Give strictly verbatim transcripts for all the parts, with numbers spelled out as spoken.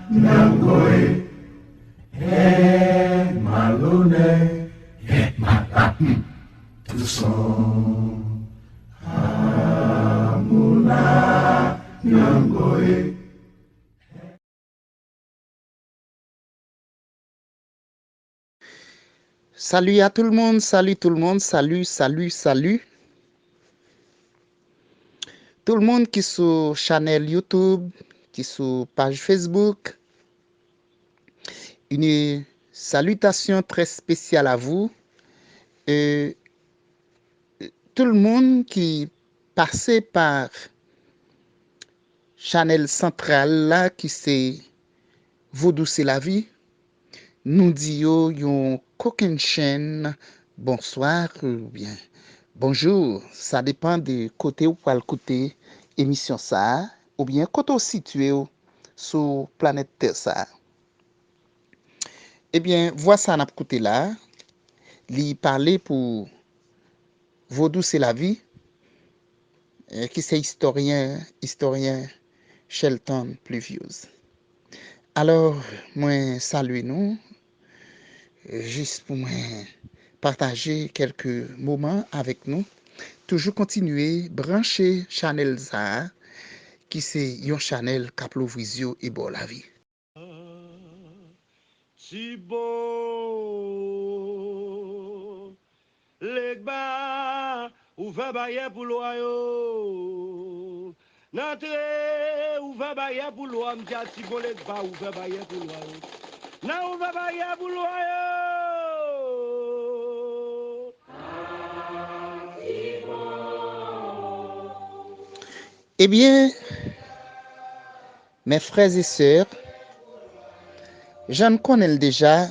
Nyangoe, eh, malonè, eh, malapli, touson, amoula, nyangoe. Salut à tout le monde, salut tout le monde, salut, salut, salut. Tout le monde ki sou chanèl YouTube, ki sou paj Facebook, une salutation très spéciale à vous. Euh, tout le monde ki pase pa chanèl santral la ki se Vodou se lavi, nou di yo yon kokenn chenn bonswa oubyen bonjou. Sa depann de kote ou pral koute emisyon sa a, oubyen kote w sitiye w sou planèt tè sa a. Ebyen, vwa sa n ap koute la, li pale pou Vodou se lavi, eh, ki se istoryen, istoryen Shelton Pluviose. Alò, mwen salye nou, eh, jis pou mwen pataje kèlke moman avèk nou. Toujou kontinye branche chanèl sa a, ki se yon chanèl k ap louvri zye w e ba w lavi. Tibo, Legba, ouvè bayè pou lwa yo. N antre, ouvè bayè pou lwa, m di a Tibo Legba, ouvè bayè pou lwa yo. N a ouvè bayè pou lwa yo. Ebyen, mes frères et sœurs, jan n konnen l deja,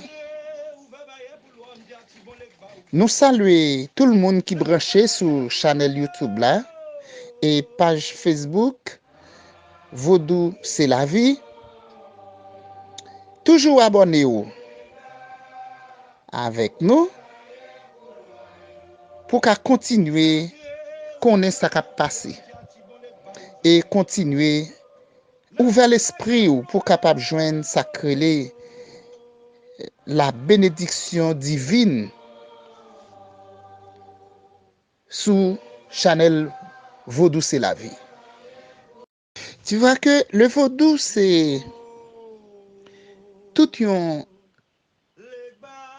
nou salye tout le moun ki branche sou chanèl YouTube la e paj Facebook Vodou se lavi. Toujou abòne w avèk nou pou w ka kontinye konnen sa k ap pase e kontinye ouvè lespri w pou w kapab jwenn sa k rele la bénédiction divine sou chanèl Vodou se lavi. Tu vois que le vodou, c'est tout yon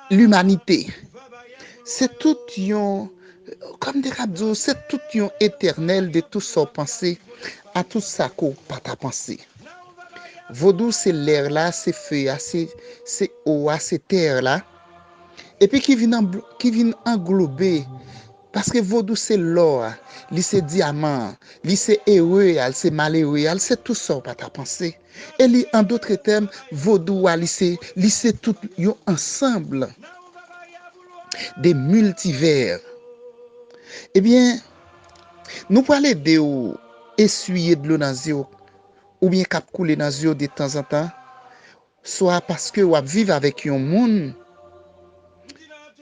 limanite. Se tout yon, kòm te ka di w, se tout yon etènèl de tout sa w panse, a tout sa ke w pa ta panse. Vodou se lè la, se fe a, se, se o a, se tè la. Epi ki vin anbl-, ki vin anglobe, paske vodou se lò a, li se dyaman an, li se ere a, li se malere a, li se tout sa w pa ta panse. E li, an dotre tèm, vodou a, li se, li se tout yon ansanm de miltivè. Ebyen, nou pral ede w eswiye dlo nan zye w, oubyen k ap koule nan zye w de tanzantan, swa paske w ap viv avèk yon moun,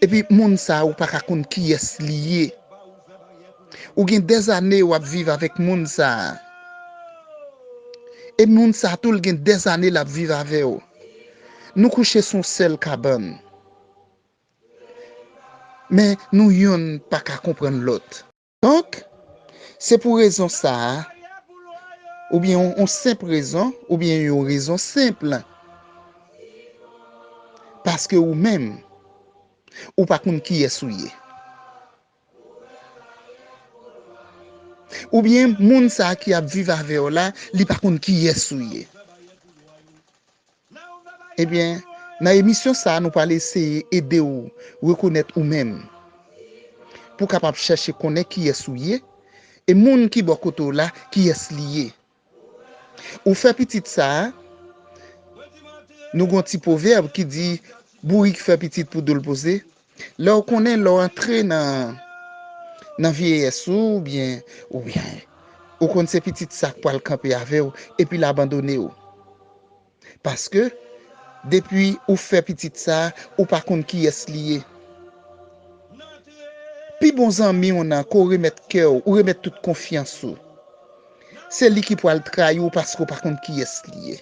epi moun sa a ou pa ka konn kiyès li ye. Ou gen dèzane w ap viv avèk moun sa a. E moun sa a tou l gen dèzane l ap viv avè w. Nou kouche sou yon sèl kabann. Men nou yonn pa ka konprann lòt. Donk, se pou rezon sa a, oubyen yon, yon senp rezon, oubyen yon rezon senp, paske ou menm, ou pa konn kiyès ou ye. Oubyen moun sa a ki ap viv avè w la, li pa konn kiyès ou ye. Ebyen, nan emisyon sa a, nou pral eseye ede w rekonèt ou menm, pou w kapab chèche konnen kiyès ou ye, e moun ki bò kote w la, kiyès li ye. Ou fè pitit sa a, nou gen yon ti pwovèb ki di, bourik fè pitit pou do l poze. Lè w konnen, lè w antre nan, nan vyeyès ou, oubyen, oubyen, ou konn se pitit sa k pral kanpe avè w, epi l abandone w. Paske, depi ou fè pitit sa, ou pa konn kiyès li ye. Pi bon zanmi w nan, ke w remèt kè w, ou remèt tout konfyans ou, se li ki pral trayi w paske w pa konn kiyès li ye.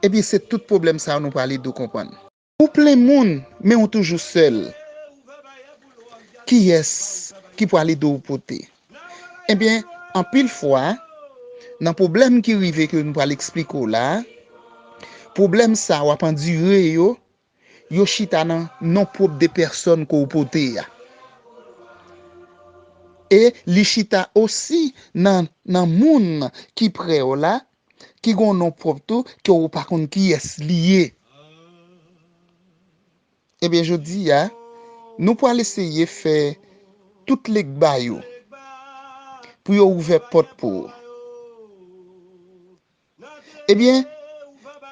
Ebyen, se tout pwoblèm sa yo nou pral ede w konprann. Ou plen moun, men ou toujou sèl. Kiyès ki pral ede w pote? Ebyen, anpil fwa, nan pwoblèm ki rive ke nou pral eksplike w la, pwoblèm sa w ap andire yo, yo chita nan non pwòp de pèsòn ke w pote a. E li chita osi nan, nan moun ki prè w la, ki gen yon non pwòp tou, ke w pa konn kiyès li ye. Ebyen, jodi a, nou pral eseye fè tout legba yo pou yo ouvè pòt pou ou. Ebyen,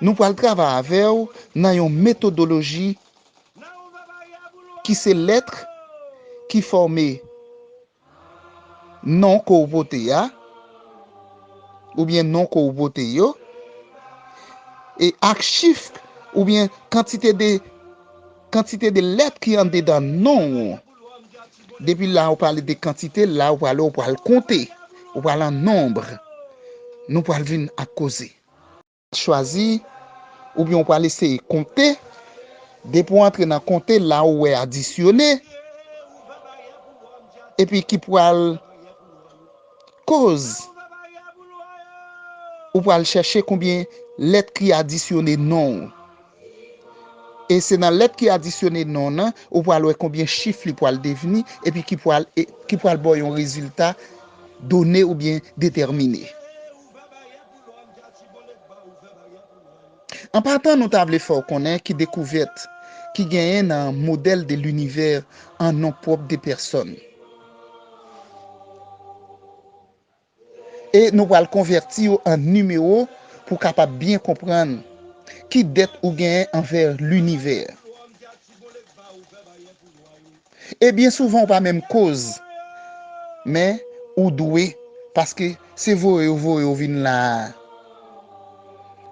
nou pral travay avè w nan yon metodoloji ki se lèt ki fòme non ke w pote a, oubyen non ke w pote yo, e ak chif oubyen kantite de, kantite de lèt ki andedan non w. Depi la ou pale de kantite, la ou pale, ou pral konte, ou pral an nonb. Nou pral vin ak koze. Chwazi, oubyen ou pral eseye konte. Depi w antre nan konte, la ou wè adisyone, epi ki pral koz. Ou pral chèche konbyen lèt ki adisyone non w. E se nan lèt ki adisyone non w nan, ou pral wè konbyen chif li pral devni, epi ki pral, e, ki pral ba w yon rezilta, done oubyen detèmine. An patan, nou ta vle fè w konnen ki dekouvèt ki genyen nan modèl de linivè an non pwòp de pèsòn. E nou pral konvèti yo an nimewo pou w kapab byen konprann ki dèt ou genyen anvè linivè. E byen souvan, ou pa menm koz, men ou dwe, paske se voye yo voye w vin la a.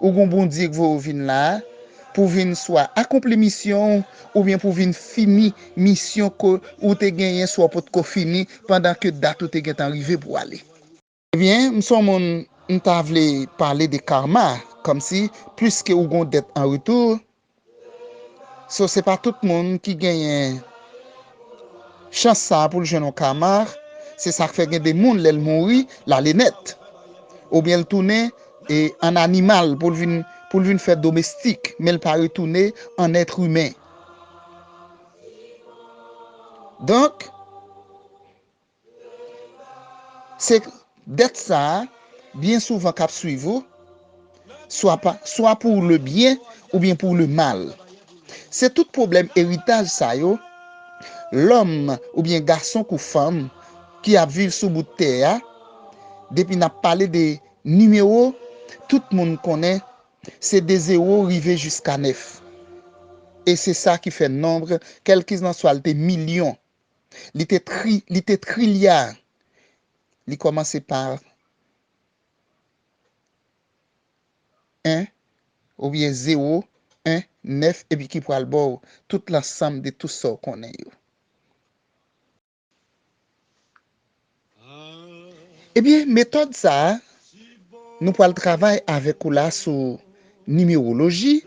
Ou gon Bondye k voye w vin la a pou vin swa akonpli misyon w, oubyen pou vin fini misyon ke ou te genyen, swa w potko fini, pandan ke dat ou te gentan rive pou w ale. Ebyen, m se yon moun, m ta vle pale de karma, kòmsi, pliske ou gon dèt an retou. So, se pa tout moun ki genyen chans sa a pou l jwenn yon karma. Se sa k fè gen de moun, lè l mouri, l ale nèt. Oubyen l tounen, e, an animal pou l vin, pou l vin fè domestik, men l pa retounen an èt imen. Donk, se dèt sa a, byen souvan k ap swiv ou, swa pa, swa pour le bien oubyen pour le mal. Se tout pwoblèm eritaj sa yo, lòm oubyen gason kou fanm ki ap viv sou bout tè a, depi n ap pale de nimewo, tout moun konnen se de zewo rive jiska nèf. E se sa ki fè nonb, kèlkilanswa l te milyon, li te tri, li te trilya. Li kòmanse pa en oubyen zewo, en, nèf, epi ki pral ba w tout lansanm de tout sa w konnen yo. Ebyen, metòd sa a, nou pral travay avèk ou la sou nimewoloji.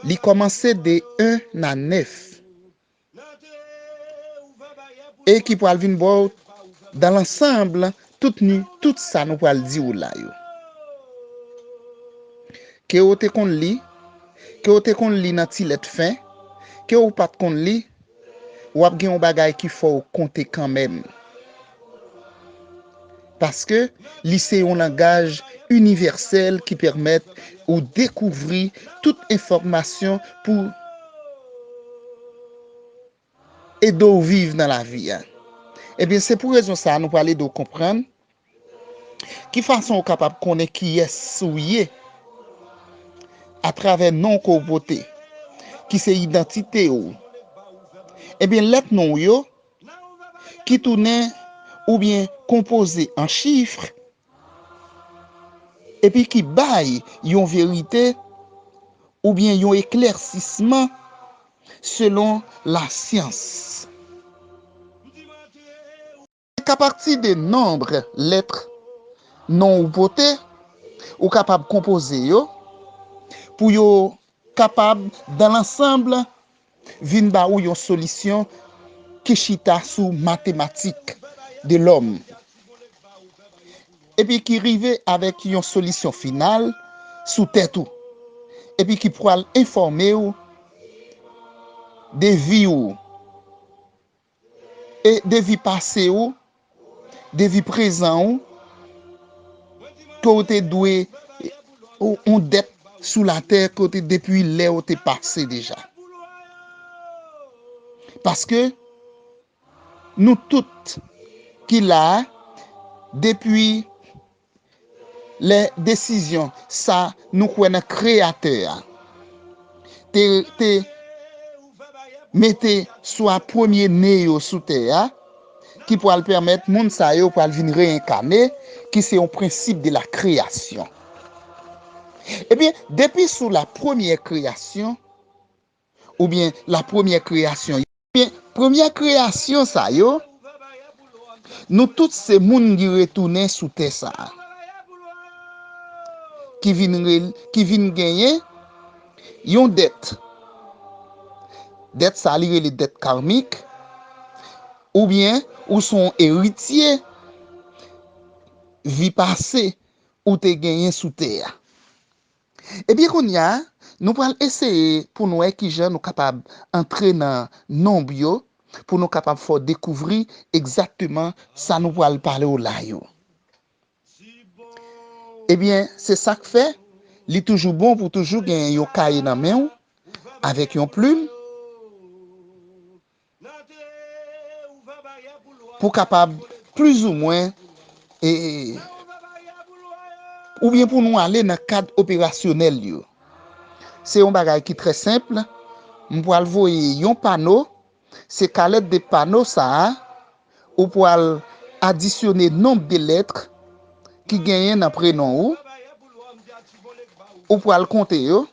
Li kòmanse de en a nèf. E ki pral vin ba w, dans l'ensemble, tout ni, tout sa nou pral di w la yo. Ke w te konn li, ke w te konn li nan ti lèt fen, ke w pa t konn li, w ap gen yon bagay ki fè w konte kanmenm. Paske li se yon langaj inivèsèl ki pèmèt ou dekouvri tout enfòmasyon pou ede w viv nan lavi a. Ebyen, se pou rezon sa a nou pral ede w konprann ki fason ou kapab konnen kiyès ou ye atravè non ke w pote, ki se idantite w. Ebyen, lèt non w yo, ki tounen oubyen konpoze an chif, epi ki bay yon verite oubyen yon eklèsisman selon lasyans. Se apati de nonb lèt non ou pote, Ou kapab konpoze yo pou yo kapab, dans l'ensemble, vin ba ou yon solisyon ki chita sou matematik de lòm, epi ki rive avèk yon solisyon final sou tèt ou, epi ki pral enfòme w de vi w, e de vi pase w, de vi prezan w, ke w te dwe, ou, yon dèt sou latè ke w te depi lè w te pase deja. Paske nou tout ki la a, depi lè desizyon sa nou kwè nan Kreyatè a te, te mete swa premye ne yo sou tè a, ki pral pèmèt moun sa yo pral vin reenkane, ki se yon prensip de la kreyasyon. Ebyen, depi sou la premyè kreyasyon, oubyen la premyè kreyasyon, ebyen, premyè kreyasyon sa yo, nou tout se moun ki retounen sou tè sa a, ki vin, ki vin genyen yon dèt. Dèt sa a, li rele dèt karmik, oubyen ou se yon eritye vi pase ou te genyen sou tè a. Ebyen, kounye a, nou pral eseye pou n wè kijan nou kapab antre nan nonb yo, pou nou kapab fè w dekouvri egzakteman sa nou pral pale w la yo. Ebyen, se sa k fè, li toujou bon pou toujou genyen yon kaye nan men w, avèk yon plim, pou kapab plizoumwen, e, oubyen pou nou ale nan kad operasyonèl yo. Se yon bagay ki trè senp. M pral voye yon pano. Se kalèt de pano sa a, ou pral adisyone nonb de lèt ki genyen nan prenon ou. Ou pral konte yo.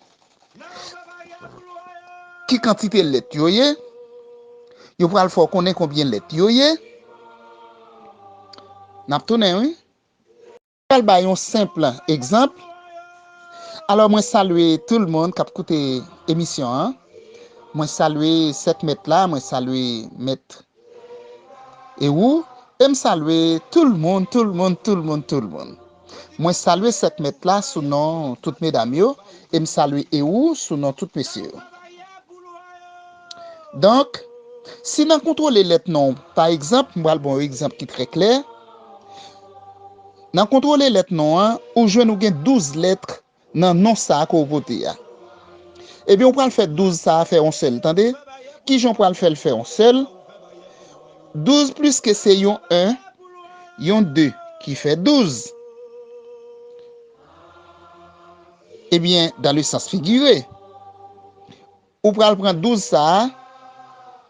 Ki kantite lèt yo ye? Yo pral fè w konnen konbyen lèt yo ye. N ap tounen, wi. Pral bay yon senp egzanp. Alò, mwen salye tout moun k ap koute emisyon an. Mwen salye sèt mèt la, mwen salye mèt e ou, e m salye tout moun, tout moun, tout moun, tout moun. Mwen salye sèt mèt la sou non tout medam yo, e m salye e ou sou non tout mesye yo. Donk, si nan kontwole lèt non, pa egzanp, m pral ba w yon egzanp ki trè klè. Nan kontwole lèt non an, ou jwenn ou gen douz lèt nan non sa a ke w pote a. Ebyen, ou pral fè douz sa a fè yon sèl, tande? Kijan w pral fè l fè yon sèl? Douz plis ke se yon en, yon de, ki fè douz. Ebyen, dans le sens figuré, ou pral pran douz sa a,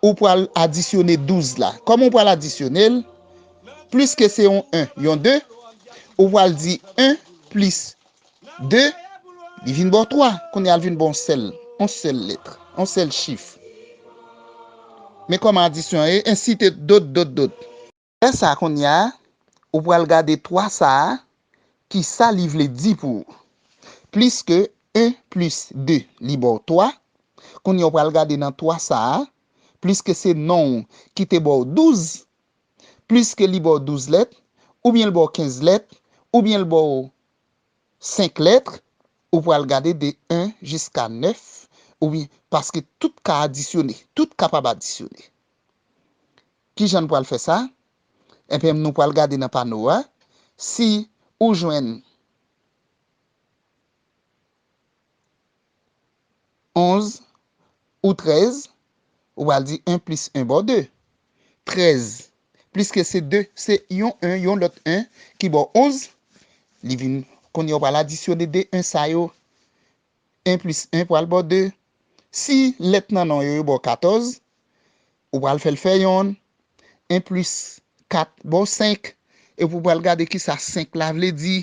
ou pral adisyone douz la. Kòman ou pral adisyone l? Plis ke se yon en, yon de, ou pral di en plis de, li vin ba w twa. Kounye a, l vin ba w yon sèl, yon sèl lèt, yon sèl chif. Men kòman adisyon an ye, ensi de dot, dot, dot. Lè sa a, kounye a, ou pral gade twa sa a, ki sa li vle di pou ou. Plis ke en plis de, li ba w twa. Kounye a, ou pral gade nan twa sa a, plis ke se non w ki te ba w douz, plis ke li ba w douz lèt, oubyen l ba w kenz lèt, oubyen l ba w senk lèt, ou pral gade de en jiska nèf, oubyen, paske tout ka adisyone, tout kapab adisyone. Kijan n pral fè sa? Enben, nou pral gade nan pano a. Si ou jwenn onz ou trèz, ou pral di en plis en ba w de. Trèz, plis ke se de, se yon en, yon lòt en ki ba w onz, li vin, kounye a ou pral adisyone de en sa yo. En plis en pral ba w de. Si lèt nan non yo, yo ba w katòz, ou pral fè l fè yonn. En plis kat ba w senk. Epi ou pral gade kisa senk la vle di.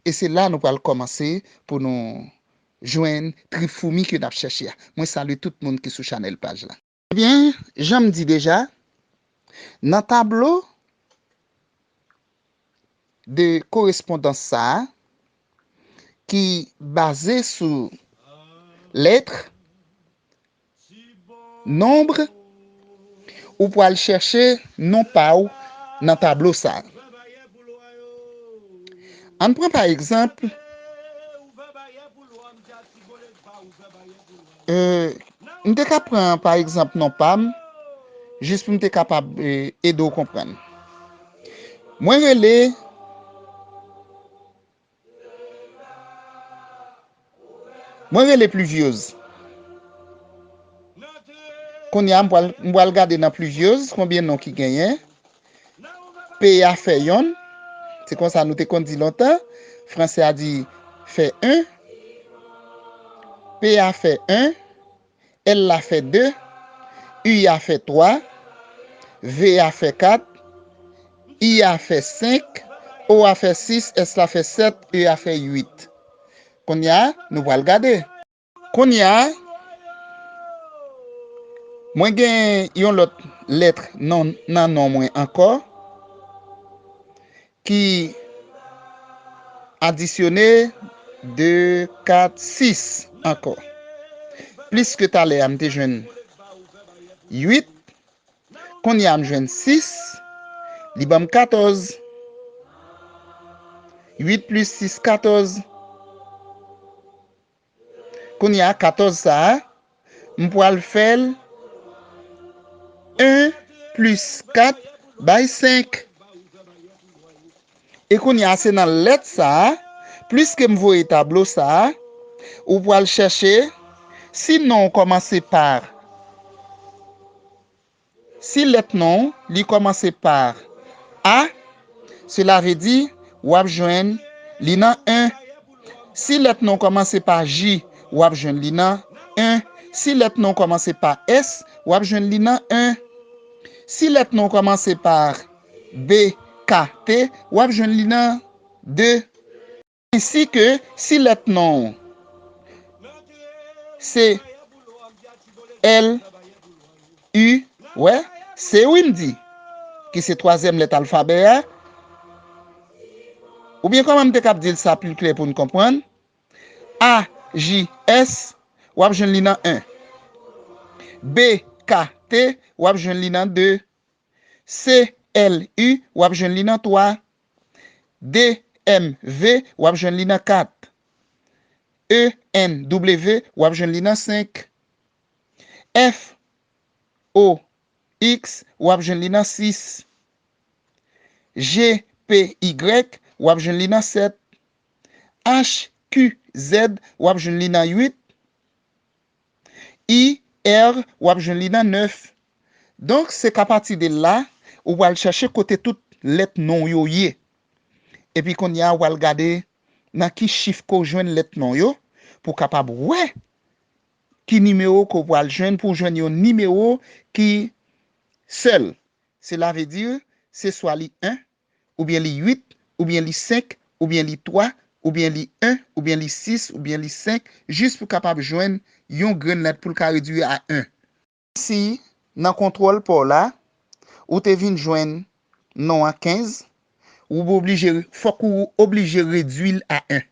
E se la nou pral kòmanse pou nou jwenn trip foumi ke n ap chèche a. Mwen salye tout moun ki sou chanèl paj la. Ebyen, jan m di deja, nan tablo de korespondans sa a, ki baze sou lèt, nonb, ou pral chèche non pa w nan tablo sa a. Ann pran pa egzanp, euh, m te ka pran pa egzanp non pa m, jis pou m te kapab, euh, ede w konprann. Mwen rele Mwen rele Pluviose. Kounye a, m pral, m pral gade nan Pluviose konbyen non ki genyen. P a fè yonn. Se konsa nou te konn di lontan. Franse a di fè en. P a fè en. L la fè de, U a fè twa, V a fè kat, I a fè senk, O a fè sis, S la fè sèt, E a fè uit. Kounye a, nou pral gade. Kounye a, mwen gen yon lòt lèt nan, nan non mwen ankò. Ki adisyone de, kat, sis ankò. Plis ke talè a, m te jwenn uit. Kounye a, m jwenn sis. Li ban m katòz. Uit plis sis, katòz. Kounye a, katòz sa a, m pral fè l en plis kat bay senk. E kounye a, se nan lèt sa a, pliske m voye tablo sa a, ou pral chèche si non w kòmanse pa, si lèt non w li kòmanse pa A, sela vle di w ap jwenn li nan en. Si lèt non w kòmanse pa J, w ap jwenn li nan en. Si lèt non w kòmanse pa S, w ap jwenn li nan en. Si lèt non w kòmanse pa B, K, T, w ap jwenn li nan de. Ensi ke si lèt non w se L, U, wè, se wi m di, ki se twazyèm lèt alfabè a. Oubyen kòman m te kab di l sa pli klè pou n konprann? A, J, S, w ap jwenn li nan en. B, K, T, w ap jwenn li nan de. C, L, U, w ap jwenn li nan twa. D, M, V, w ap jwenn li nan kat. E, N, W, w ap jwenn li nan senk. F, O, X, w ap jwenn li nan sis. G, P, Y, w ap jwenn li nan sèt. H, Q, Z, w ap jwenn li nan uit. I, R, w ap jwenn li nan nèf. Donk, se ka pati de la, ou pral chèche kote tout lèt non w yo ye. Epi kounye a, ou pral gade nan ki chif ke w jwenn lèt non w yo, pou w kapab wè ki nimewo ke w pral jwenn, pou w jwenn yon nimewo ki sèl. Sela vle di, se swa li en, oubyen li uit, oubyen li senk, oubyen li twa, oubyen li en, oubyen li sis, oubyen li senk, jis pou w kapab jwenn yon grenn lèt pou l ka redwi a en. Si nan kontwòl pa w la, ou te vin jwenn non an kenz, ou oblije, fòk ou oblije redwi l a en.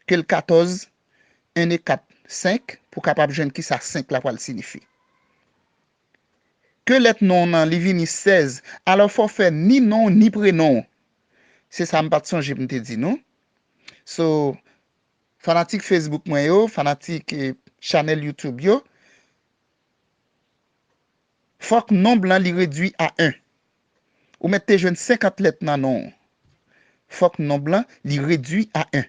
Ke l katòz, en e kat, senk, pou w kapab jwenn kisa senk la pral siyifye. Ke lèt non w nan li vini sèz, alò fò w fè ni non w ni prenon w. Se sa m pa t sonje pou m te di nou. So, fanatik Facebook mwen yo, fanatik, eh, chanèl YouTube yo, fòk nonb lan li redwi a en. Ou mèt te jwenn senkant lèt nan non w. Fòk nonb lan li redwi a en.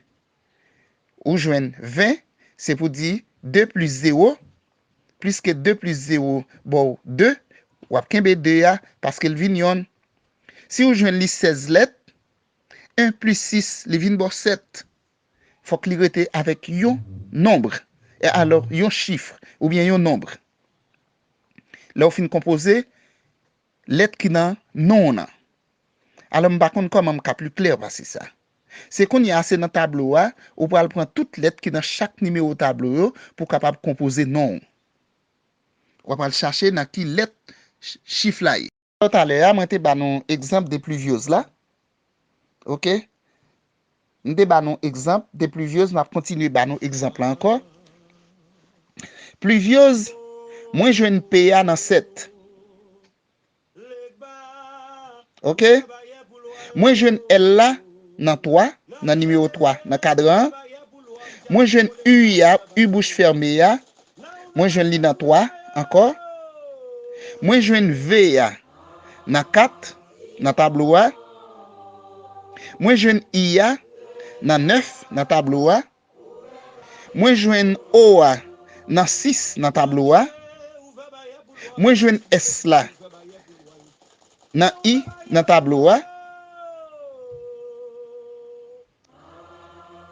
Ou jwenn ven, se pou di de plis zewo, pliske de plis zewo ba w de, w ap kenbe de a, paske l vin yonn. Si ou jwenn li sèz lèt, en plis sis, li vin ba w sèt. Fòk li rete avèk yon nonb, e alò yon chif, oubyen yon nonb. Lè w fin konpoze lèt ki nan non w nan. Alò, m pa konn kòman m ka pli klè pase sa. Se kounye a, se nan tablo a, ou pral pran tout lèt ki nan chak nimewo tablo yo pou w kapab konpoze non w. W ap al chache nan ki lèt ch-, chif la ye. Talè a, mwen te ba nou egzanp de Pluviose la. Oke? M te ba nou egzanp de Pluviose, m ap kontinye ba nou egzanp la ankò. Pluviose, mwen jwenn P a nan sèt. Oke? Mwen jwenn L la nan twa, nan nimewo twa, nan kadran an. Mwen jwenn U a, U bouch fèmen a. Mwen jwenn li nan twa ankò. Mwen jwenn V a nan kat, nan tablo a. Mwen jwenn I a nan nèf, nan tablo a. Mwen jwenn O a nan sis nan tablo a. Mwen jwenn S la nan I nan tablo a.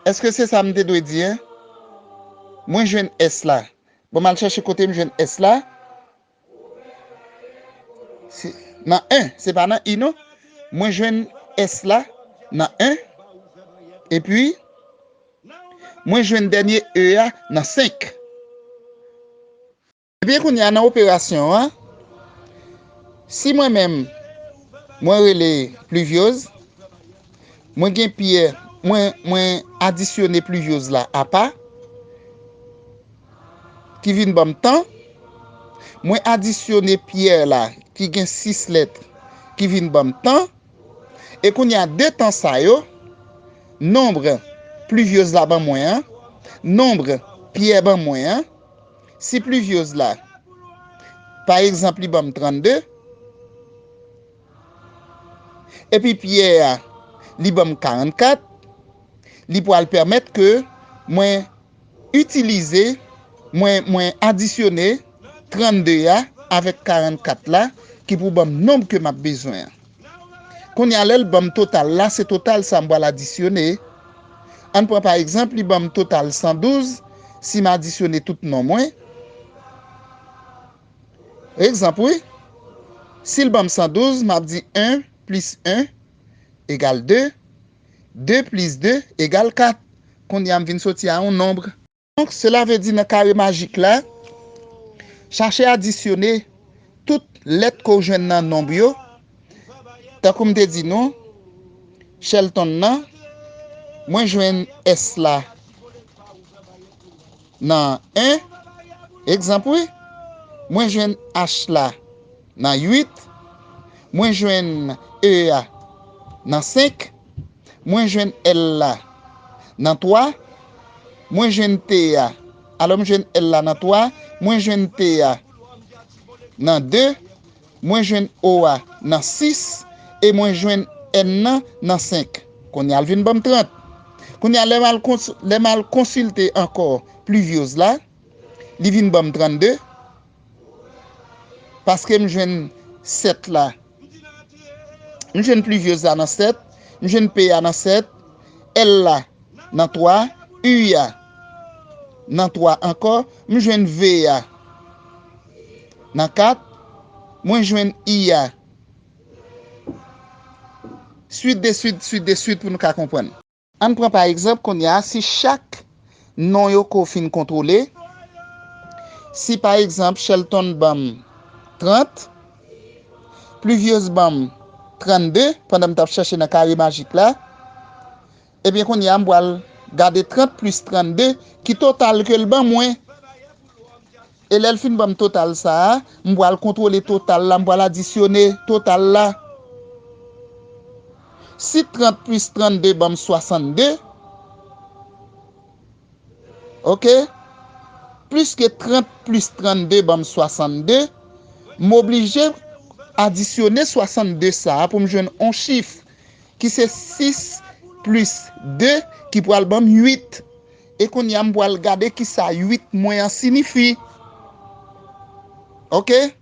Èske se sa m te dwe di, en? Mwen jwenn S la. Bon, m al chèche kote m jwenn S la. Se, nan en, se pa nan I non. Mwen jwenn S la nan en. Epi, mwen jwenn dènye E a nan senk. Ebyen, kounye a nan operasyon an, si mwen menm, mwen rele Pluviose, mwen gen Pyè, mwen, mwen adisyone Pluviose la apa, ki vin ban m tan, mwen adisyone Pyè la, ki gen sis lèt, ki vin ban m tan, e kounye a de tan sa yo, nonb Pluviose la ban mwen an, nonb Pyè ban mwen an, si Pluviose la, pa egzanp, li ban m trannde, epi Pyè a, li ban m karannkat, li pral pèmèt ke mwen itilize, mwen, mwen adisyone trannde a avèk karannkat la ki pou ban m nonb ke m ap bezwen an. Kounye a, lè l ban m total la, se total sa m pral adisyone. Ann pran pa egzanp, li ban m total san douz, si m adisyone tout nonb mwen. Egzanp, wi. Si l ban m san douz, m ap di en plis en egal de, de plis de egal kat. Kounye a, m vin soti a yon nonb. Donk, sela vle di nan kare majik la, chache adisyone tout lèt ke w jwenn nan nonb yo. Tankou m te di nou, Shelton nan, mwen jwenn S la nan en, egzanp wi, mwen jwenn H la nan uit, mwen jwenn E a nan senk, mwen jwenn L la nan twa, mwen jwenn T a, alò m jwenn L la nan twa, mwen jwenn T a nan de, mwen jwenn O a nan sis, e mwen jwenn N nan nan senk. Kounye a l vin ban m trant. Kounye a lè m al kons-, lè m al konsilte ankò Pluviose la, li vin ban m trannde. Paske m jwenn sèt la. M jwenn Pluviose la nan sèt. M jwenn P a nan sèt. L la nan twa. U a nan twa ankò. M jwenn V a nan kat. Mwen jwenn I a. Swit de swit, swit de swit pou nou ka konprann. Ann pran pa egzanp kounye a, si chak non yo ke w fin kontwole, si pa egzanp Shelton ban m trant, Pluviose ban m trannde pandan m t ap chèche nan kare majik la, ebyen kounye a m pral gade trant plis trannde ki total ke l ban mwen. E lè l fin ban m total sa a, m pral kontwole total la, m pral adisyone total la. Si trant plis trannde ban m swasannde, oke? Pliske trant plis trannde ban m swasannde, m oblije adisyone swasannde sa a pou m jwenn yon chif ki se sis plis de ki pral ban m uit. E kounye a, m pral gade kisa uit mwen an siyifi. Oke?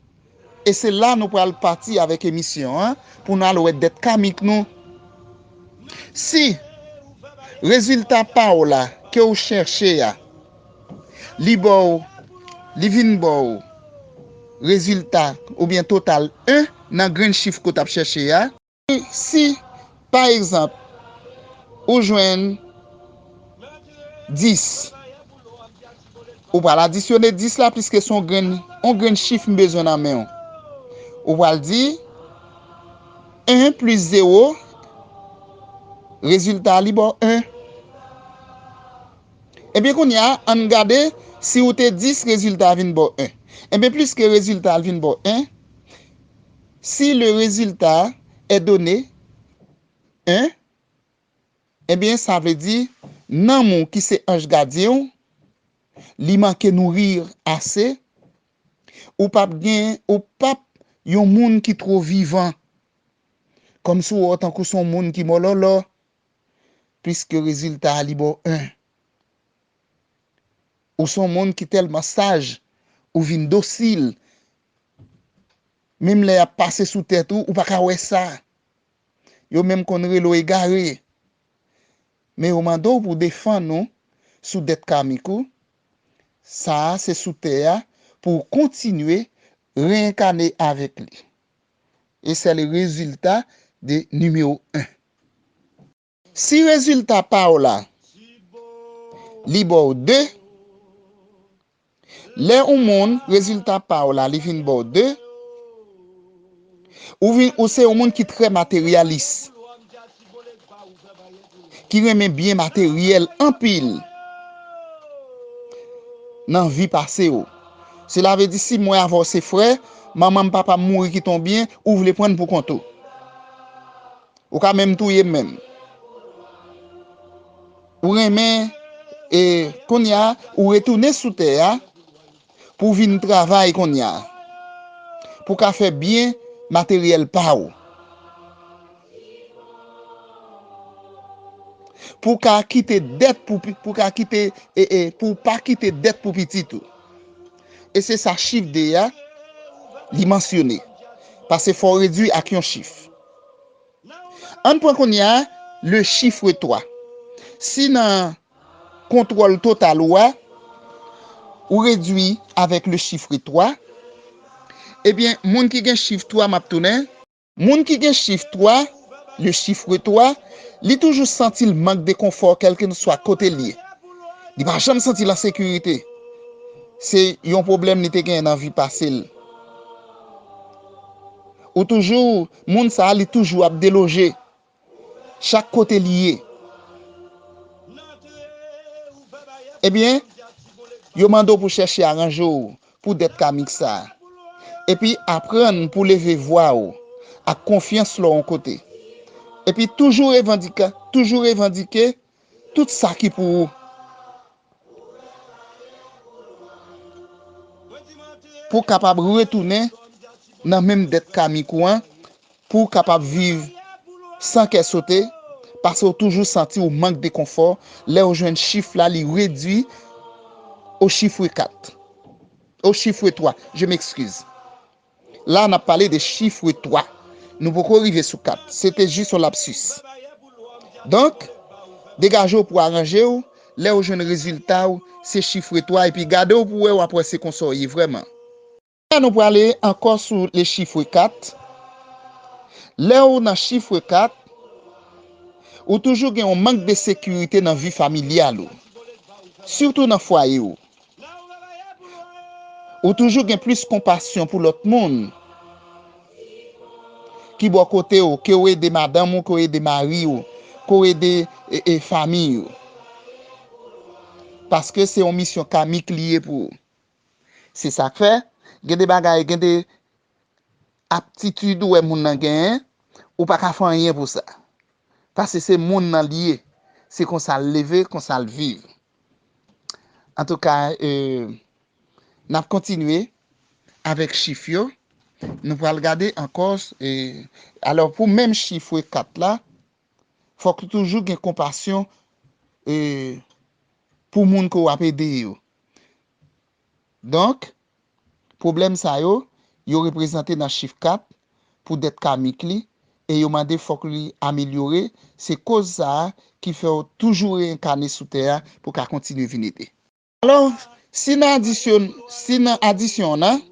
E se la nou pral pati avèk emisyon an pou n al wè dèt kamik nou. Si rezilta pa w la ke w chèche a, li ba w, li vin ba w rezilta oubyen total en nan grenn chif ke w t ap chèche a, si, pa egzanp, ou jwenn dis, ou pral adisyone dis la, piske se yon grenn, yon grenn chif m bezwen nan men w. Ou pral di en plis zewo, rezilta a li ba w en. Ebyen, kounye a, ann gade, si ou te dis, rezilta a vin ba w en. Ebyen, pliske rezilta a vin ba w en, si le résultat est donné un, ebyen, sa vle di, nanm ou ki se anj gadyen w, li manke nouri ase, ou p ap gen, ou p ap yon moun ki twò vivan. Kòmsi w wè w tankou se yon moun ki mòlòlò, pliske rezilta a li ba w en. Ou se yon moun ki tèlman saj, ou vin dosil. Menm lè y ap pase sou tèt ou, ou pa ka wè sa. Yo menm konn rele w egare. Men yo mande w pou defann ou sou dèt kamik ou. Sa a se sou tè a pou w kontinye reenkane avèk li. E se le résultat de nimewo en. Si rezilta pa w la, li ba w de, lè yon moun, rezilta pa w la, li vin ba w de, ou vin, ou se yon moun ki trè materyalis, ki renmen byen materyèl anpil nan vi pase w. Sela vle di, si mwen avè w se frè, manman m, papa m mouri kite yon byen, ou vle pran l pou kont ou. Ou ka menm touye m menm. Ou renmen, e kounye a, ou retounen sou tè a pou w vin travay kounye a. Pou w ka fè byen materyèl pa w. Pou w ka kite dèt pou, pou w ka kite, e, e, pou w pa kite dèt pou pitit ou. E se sa chif de a, li mansyone. Paske fò w redui ak yon chif. Ann pran kounye a le chiffre twa. Si nan kontwòl total ou a, ou redui avèk le chiffre twa, ebyen, moun ki gen chif twa, m ap tounen, moun ki gen chif twa, le chiffre twa, li toujou santi l mank de konfò, kèlkeswa kote l ye. Li pa janm santi l an sekirite. Se yon pwoblèm li te genyen nan vi pase l. Ou toujou, moun sa a, li toujou ap deloje. Chak kote li ye. Ebyen, yo mande w pou chèche aranje w pou dèt kamik sa a. Epi aprann pou leve vwa w ak konfyans lè w yon kote. Epi toujou revandike, toujou revandike tout sa ki pou ou. Pou w kapab retounen nan menm dèt kamik ou an, pou w kapab viv san kè sote, paske w toujou santi w mank de konfò, lè w jwenn chif la, li redui au chiffre quatre. Au chiffre trois, je m'excuse. La, n ap pale de chiffre trois. Nou poko rive sou kat. Se te jis yon lapsis. Donk, degaje w pou w aranje w, lè w jwenn rezilta w, se chiffre trois, epi gade w pou w wè, w ap wè se konsa w ye vrèman. La, nou prale ankò sou le chiffre quatre. Lè w nan chiffre quatre, ou toujou gen yon mank de sekirite nan vi familyal ou, sitou nan fwaye w. Ou toujou gen plis konpasyon pou lòt moun ki bò kote w, ke w ede madanm ou, ke w ede mari w, ke w ede, e, e, fanmi w. Paske se yon misyon kamik li ye pou ou. Se sa k fè, gen de bagay, gen de aptitid ou wè moun nan genyen, ou pa ka fè anyen pou sa. Paske se moun nan li ye. Se konsa l leve, konsa l viv. Antouka, e, n ap kontinye avèk chif yo. Nou pral gade ankò, e, alò, pou menm chif kat la, fòk ou toujou gen konpasyon, e, pou moun ke w ap ede yo. Donk, pwoblèm sa yo, yo reprezante nan chif kat pou dèt kamik li, e yo mande fòk li amelyore, se koz sa a ki fè w toujou reyènkane sou tè a pou w ka kontinye vin ede. Alò, si nan adisyon, si nan adisyon an,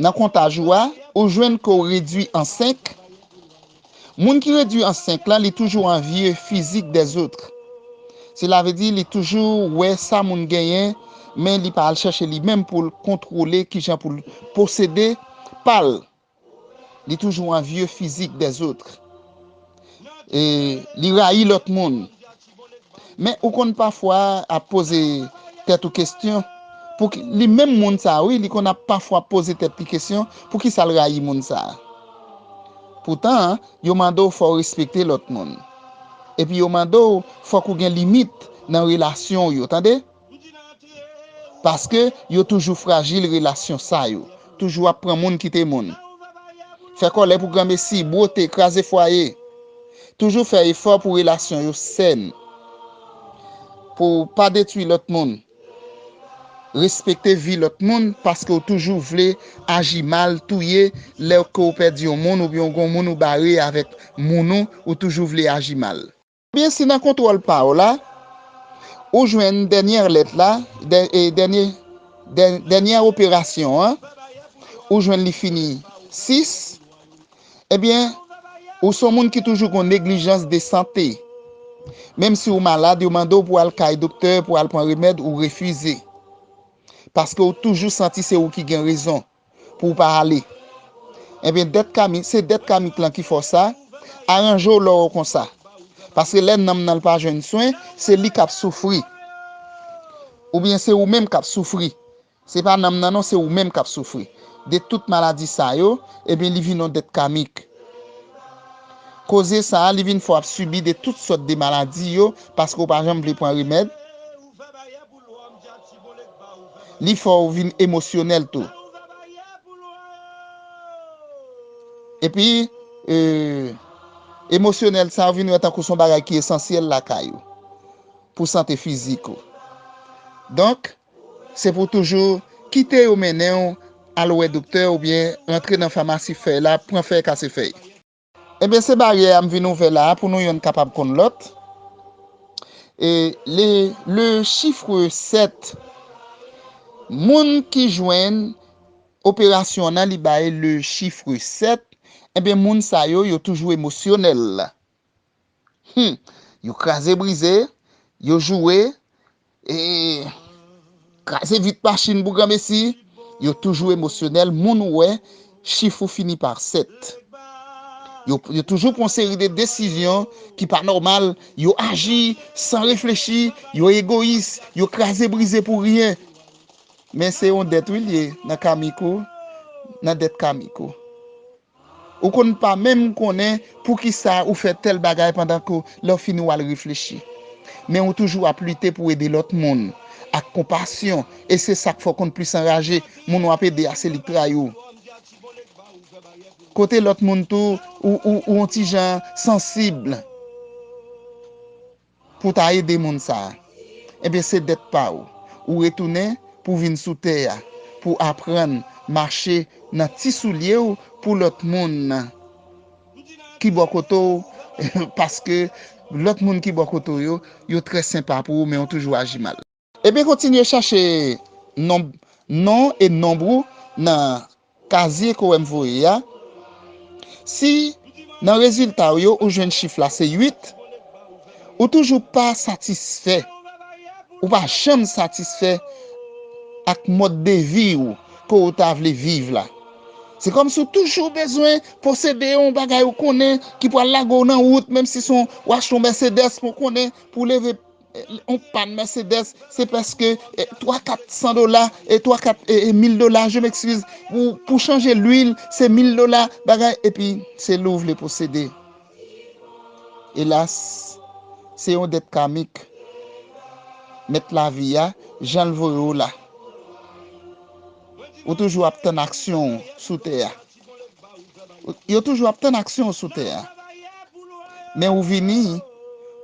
nan kontaj ou a, ou jwenn ke w redui an senk, moun ki redui an senk lan, li toujou anvye fizik dèzòt. Sela vle di, li toujou wè sa moun genyen, men li pa al chèche li menm pou l kontwole kijan pou l posede pa l. Li toujou anvye fizik dèzòt. E li rayi lòt moun. Men ou konn pafwa ap poze tèt ou kesyon, pou ki, li menm moun sa a, wi, li konn ap pafwa poze tèt li kesyon, pou ki sa l rayi moun sa a? Poutan, yo mande w fò w respekte lòt moun. Epi yo mande w fòk ou gen limit nan relasyon w yo, tande? Paske yo toujou frajil relasyon sa yo. Toujou ap pran moun kite moun. Fè kòlè pou granmesi, bwote, kraze fwaye. Toujou fè efò pou relasyon yo sèn. Pou w pa detwi lòt moun. Respekte vi lòt moun paske w toujou vle aji mal, touye, lè ke w pèdi yon moun oubyen w gen yon moun ou bare avèk moun ou, ou toujou vle aji mal. Byen, si nan kontwòl pa w la, ou jwenn dènyè lèt la, dè, e, dènye, dè, dènyè operasyon an, ou jwenn li fini sis, ebyen, ou se yon moun ki toujou gen neglijans de sante. Menm si w malad, yo mande w pou w al kay doktè, pou w al pran remèd, ou refize. Paske w toujou santi se ou ki gen rezon pou w pa ale. Ebyen, dèt kamik, se dèt kamik lan ki fè w sa, aranje w lè w konsa. Paske lè nanm nan l pa jwenn swen, se li k ap soufri. Oubyen se ou menm k ap soufri. Se pa nanm nan non, se ou menm k ap soufri. De tout maladi sa yo, ebyen, li vin yon dèt kamik. Koze sa a, li vin fè w ap sibi de tout sòt de maladi yo, paske w pa janm vle pran remèd. Li fè w vin emosyonèl tou. Epi, e, emosyonèl sa a, w vin wè tankou se yon bagay ki esansyèl lakay ou, pou sante fizik ou. Donk, se pou toujou kite yo mennen w al wè doktè oubyen rantre nan famasi fèy la, pran fèy kase fèy. Ebyen, se baryè a m vin ouvè la a pou nou yonn kapab konn lòt. E le, le chiffre sept, moun ki jwenn operasyon an nan li bay le chiffre sept, ebyen, moun sa yo, yo toujou emosyonèl. Hmm. Yo kraze brize, yo joure, e, kraze vit machin pou granmesi, yo toujou emosyonèl, moun ou wè, chif ou fini pa sèt. Yo, yo toujou pran seri de desizyon ki pa nòmal, yo aji san reflechi, yo egoyis, yo kraze brize pou ryen. Men se yon dèt wi l ye nan kamik ou, nan dèt kamik ou. Ou konn pa menm konnen poukisa ou fè tèl bagay pandan ke lè w fini w al reflechi. Men ou toujou ap lite pou ede lòt moun ak konpasyon, e se sa k fè w konn plis anraje. Moun w ap ede a se li k trayi w. Kote lòt moun tou, ou, ou, ou yon ti jan sansib pou ta ede moun sa a. Ebyen, se dèt pa w. Ou retounen pou vin sou tè a, pou aprann mache nan ti soulye w pou lòt moun ki bò kote w, paske lòt moun ki bò kote w yo, yo trè senpa pou ou, men yo toujou aji mal. Ebyen, kontinye chache non, non e nonb ou nan kazye ke w wè m voye a. Si nan rezilta w yo, ou jwenn chif la se uit, ou toujou pa satisfè. Ou pa janm satisfè ak mòd de vi w ke w ta vle viv la. Se kòmsi w toujou bezwen posede yon bagay ou konnen ki pral lage w nan wout, menm si se yon, w achte yon Mercedes, men w konnen pou w leve yon pàn Mercedes, se prèske, e, twa kat san dola, e twa kat, e, e, mil dola, je m'excuse, pou, pou chanje lwil, se mil dola, bagay, epi se li w vle posede. Elas, se yon dèt kamik. Mèt lavi a, jan l voye w la. Ou toujou ap tann aksyon w sou tè a. Yo toujou ap tann aksyon w sou tè a. Men ou vini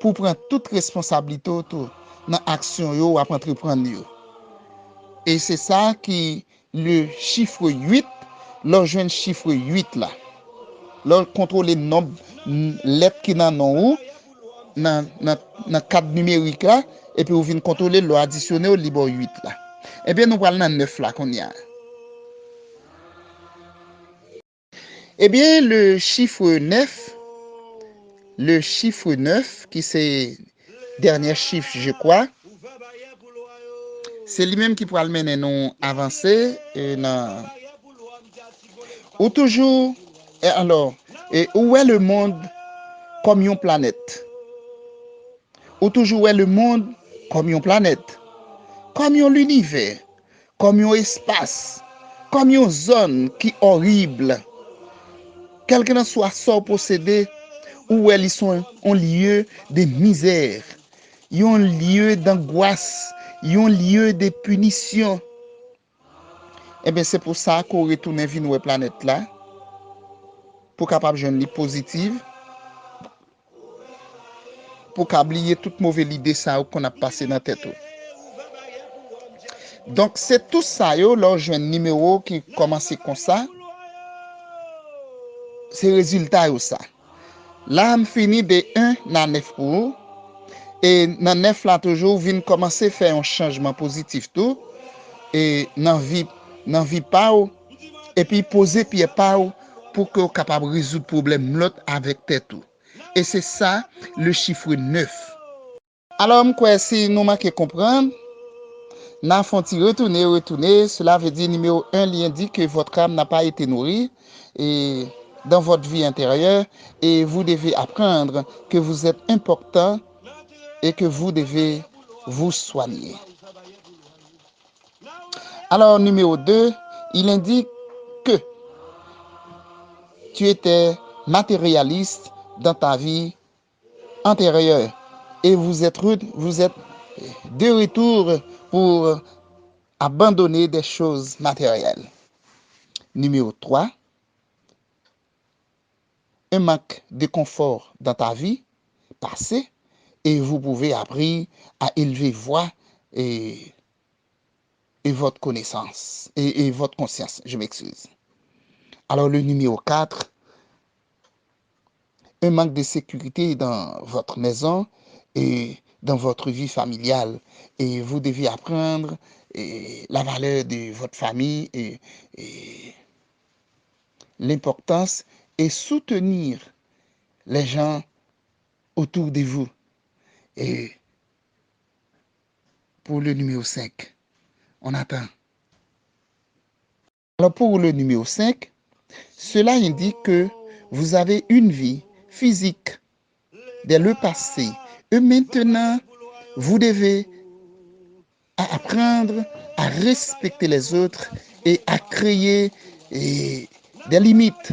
pou w pran tout responsablite w tou nan aksyon yo w ap antreprann yo. E se sa ki le chiffre uit, lè w jwenn chif uit la. Lè w kontwole nonb, n-, lèt ki nan non ou, nan, nan, nan kad nimerik la, epi w vin kontwole l, lè w adisyone yo, li ba w uit la. Ebyen, nou pral nan nèf la kounye a. Ebyen, le chiffre neuf, le chiffre neuf, ki se dènyè chif, je crois, se li menm ki pral mennen nou avanse, e, nan, ou toujou, e, alò, e, ou wè lemonn kòm yon planèt. Ou toujou wè lemonn kòm yon planèt, kòm yon linivè, kòm yon espas, kòm yon zòn ki orib. Kèlkelanswa sa w posede, ou wè li se yon lye de mizè, yon lye dangwas, yon lye de pinisyon. Ebyen, se pou sa ke w retounen vin wè planèt la, pou w kapab jwenn li pozitiv, pou w ka bliye tout move lide sa yo k konn ap pase nan tèt ou. Donk, se tou sa yo, lè w jwenn nimewo ki kòmanse konsa, se rezilta yo sa. La, m fini de en a nèf pou ou. E nan nèf la toujou, ou vin kòmanse fè yon chanjman pozitif tou. E nan vi, nan vi pa w, epi poze pyè pa w pou ke w kapab rezoud pwoblèm lòt avèk tèt ou. E se sa, le chiffre neuf. Alò, m kwè si nou manke konprann, n a fè yon ti retounen, retounen. Cela veut dire, numéro un, il indique que votre âme n'a pas été nourrie et dans votre vie intérieure et vous devez apprendre que vous êtes important et que vous devez vous soigner. Alors, numéro deux, il indique que tu étais matérialiste dans ta vie antérieure et vous êtes, re- vous êtes de retour pour abandonner des choses matérielles. Numéro trois, un manque de confort dans ta vie passée et vous pouvez appris à élever voix et, et votre connaissance et, et votre conscience, je m'excuse. Alors le numéro quatre, un manque de sécurité dans votre maison et dans votre vie familiale. Et vous devez apprendre eh, la valeur de votre famille et, et l'importance et soutenir les gens autour de vous. Et pour le numéro cinq, on attend. Alors pour le numéro cinq, cela indique que vous avez une vie physique dès le passé et maintenant vous devez à apprendre à respecter les autres et à créer eh, des limites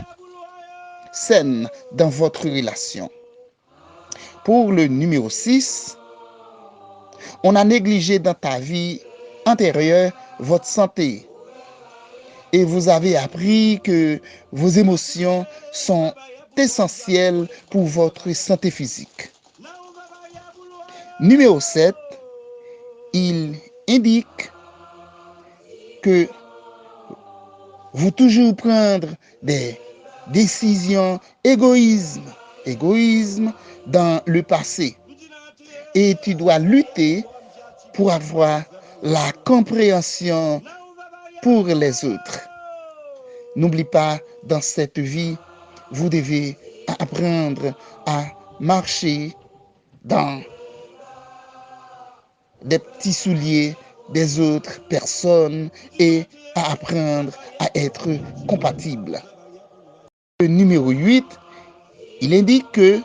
saines dans votre relation. Pour le numéro six, on a négligé dans ta vie antérieure votre santé et vous avez appris que vos émotions sont essentielles pour votre santé physique. Numéro sept, il indique que vous toujours prendre des décisions égoïsme, égoïsme dans le passé. Et tu dois lutter pour avoir la compréhension pour les autres. N'oublie pas, dans cette vie, vous devez apprendre à marcher dans des petits souliers des autres personnes et à apprendre à être compatible. Le numéro huit, il indique que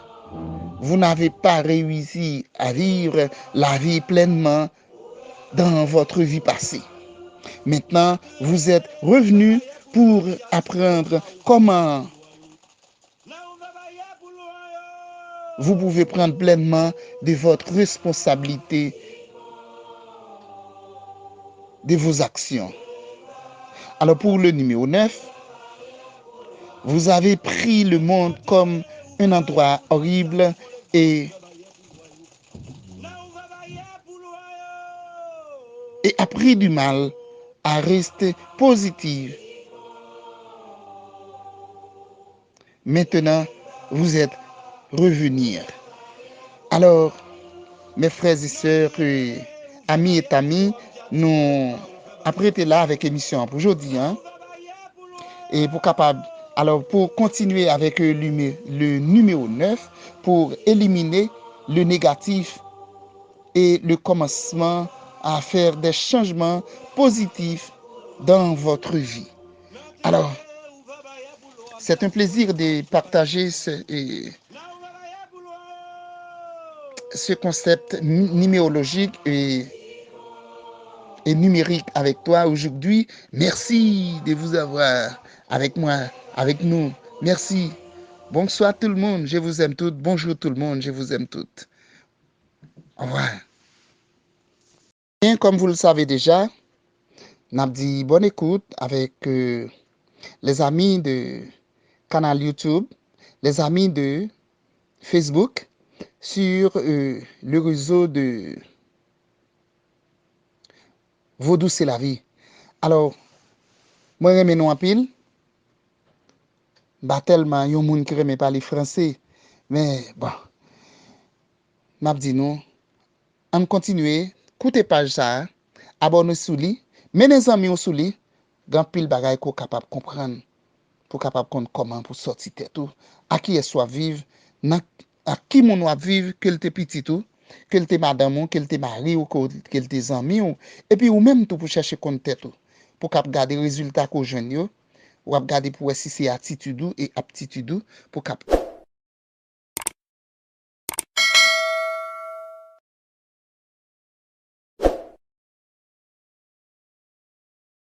vous n'avez pas réussi à vivre la vie pleinement dans votre vie passée. Maintenant, vous êtes revenu pour apprendre comment vous pouvez prendre pleinement de votre responsabilité de vos actions. Alors pour le numéro neuf, vous avez pris le monde comme un endroit horrible et, et appris du mal à rester positif. Maintenant, vous êtes revenir. Alors, mes frères et sœurs, euh, amis et amis, nou ap rete la avèk emisyon an pou jodi a. E pou kapab, alò, pou kontinye avèk, euh, le, le numéro neuf, pour éliminer le négatif et le commencement à faire des changements positifs dans votre vie. Alors, c'est un plaisir de partager ce, et ce concept ni- numérologique et, et numérique avec toi aujourd'hui. Merci de vous avoir avec moi, avec nous. Merci. Bonsoir tout le monde, je vous aime toutes. Bonjour tout le monde, je vous aime toutes. Au revoir. Bien, comme vous le savez déjà, n ap di bonne écoute avec euh, les amis de canal YouTube, les amis de Facebook, sur euh, le réseau de Vodou c'est la vie. Alò, mwen renmen nou anpil. M pa tèlman yon moun ki renmen pale franse, men bon, m ap di nou, ann kontinye koute paj sa a, abòne sou li, mennen zanmi w sou li, gen anpil bagay ke w kapab konprann, pou w kapab konn kòman pou sòti tèt ou, a kiyès w ap viv, nan ak ki moun w ap viv, ke l te pitit ou, ke l te madanm ou, ke l te mari w, ke w- ke l te zanmi w, epi ou menm tou pou chèche konn tèt ou, pou w kab gade rezilta ke w jwenn yo, w ap gade pou wè si se atitid ou e aptitid ou pou kab